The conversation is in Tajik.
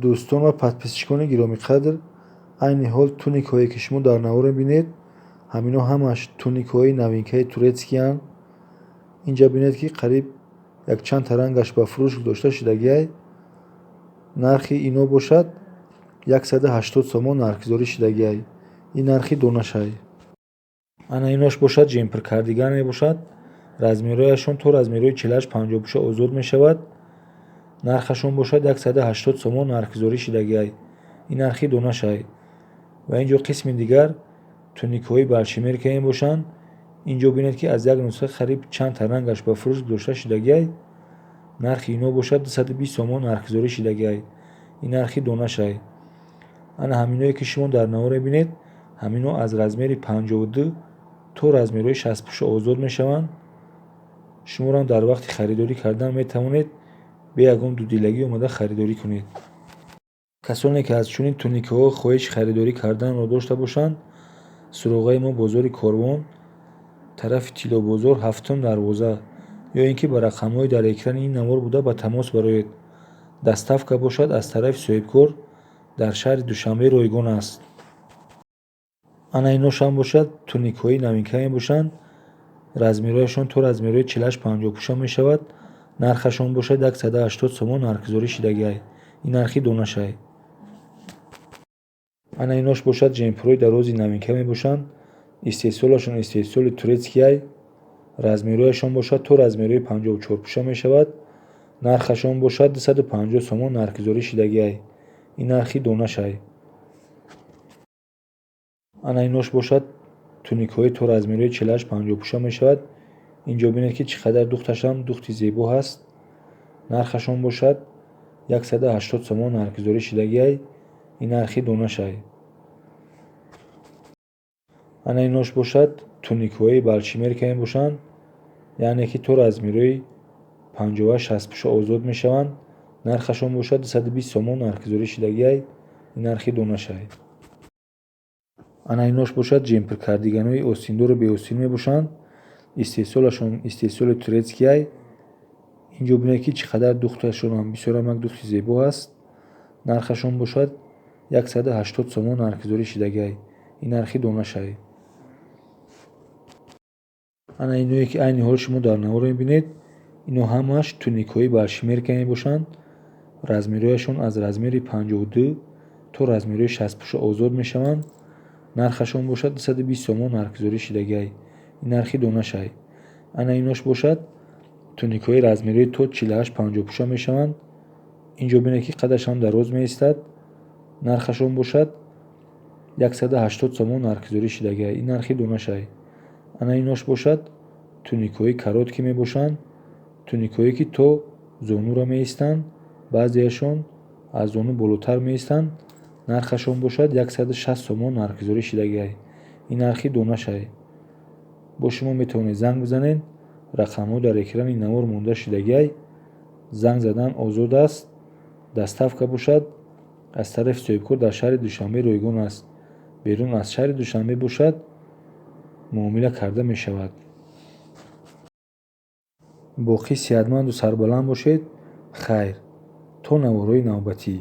Дӯстон ва подписчикони гиромиқадр, айни ҳол туникҳое, ки шумо дар навор мебинед, ҳамино ҳамаш туникҳои новинкаи турецкиянд. Инҷа бинед, ки қариб якчанд рангаш ба фурӯш гузошта шудагиай. Нархи ино бошад 180 сомон нархгузорӣ шудагиай. Ин нархи донашай. Ана инош бошад джемпер, кардиган мебошад. Размерҳояшон то размерҳои 48, 50 пӯша озод мешавад. Нархашон бошад 180 сомон нархгузорӣ шудагиай. Ин нархи донашай. Ва инҷо қисми дигар туникҳои большемерка мебошанд. Инҷо бинед, ки аз як нусха қариб чандта рангаш ба фурӯш гузошта шудагиай. Нархи ино бошад 220 сомон нархгузорӣ шудагиай. Ин нархи донашай. Ана ҳаминое, ки шумо дар навор мебинед, ҳамино аз размери 52 то размерҳои 60 пӯша озод мешаванд. Шуморо дар вақти харидорӣ кардан метавонед бе ягон дудилагӣ омада харидорӣ кунед. Касоне, ки аз чунин туникаҳо хоҳиши харидорӣ карданро дошта бошанд, суроғаи мо бозори Корвон, тарафи Тиллобозор, ҳафтум дарвоза, ё ин ки ба рақамҳои дар экрани ин навор буда ба тамос бароед. Доставка бошад аз тарафи соҳибкор дар шаҳри Душанбе ройгон аст. Ана иношам бошад туникҳои новинка мебошанд. Размерҳояшон то размерҳои 48, 50 пӯша мешавад. Нархашон бошад 180 сомон нархгузорӣ шудагиай. Ин нархи донашай. Ана инош бошад джемперҳои дарози новинка мебошанд. Истеҳсолашон истеҳсоли турецкияй. Размерҳояшон бошад то размерҳои 54 пӯша мешавад. Нархашон бошад 250 сомон нархгузорӣ шудагиай. Ин нархи донашай. Ана инош бошад туникҳои то размерҳои 48, 50 пӯша мешавад. Инҷо бинед, ки чӣ қадар духташам духти зебо ҳаст. Нархашон бошад 180 сомон нархгузорӣ шудагиай. Ин нархи донашай. Ана инош бошад туникҳои большемерка мебошанд, яъне ки то размерҳои 58, 60 пӯша озод мешаванд. Нархашон бошад 220 сомон нархгузорӣ шудагиай. Ин нархи донашай. Ана инош бошад джемпер, кардиганҳои остиндору беостин мебошанд. Истеҳсолашон истеҳсоли турецкияй. Инҷо бинед, ки чӣ қадар духташонам бисёрам як духти зебо ҳаст. Нархашон бошад 180 сомон нархгузорӣ шудагиай. Ин нархи донашай. Ана иное, ки айни ҳол шумо дар навор мебинед, ино ҳамааш туникҳои большемерка мебошанд. Размерҳояшон аз размери 52 то размерҳои 60 пӯша озод мешаванд. Нархашон бошад 220 сомон нархгузорӣ шудагиай. Ин нархи донашай. Ана инош бошад туникҳои размерҳои то 48, 50 пӯша мешаванд. Инҷо бинед, ки қадашам дароз меистад. Нархашон бошад 180 сомон нархгузорӣ шудагиай. Ин нархи донашай. Ана инош бошад туникҳои короткий мебошанд, туникҳое, ки то зонура меистанд, баъзеашон аз зону болотар меистанд. Нархашон бошад 160 сомон нархгузорӣ шудагиай. Ин нархи донашай. Бо шумо метавонед занг бизанед. Рақамҳо дар экрани навор монда шудагиай. Занг задан озод аст. Доставка бошад аз тарафи соҳибкор дар шаҳри Душанбе ройгон аст. Берун аз шаҳри Душанбе бошад, муомила карда мешавад. Боқӣ сиҳатманду сарбаланд бошед. Хайр, то наворҳои навбатӣ.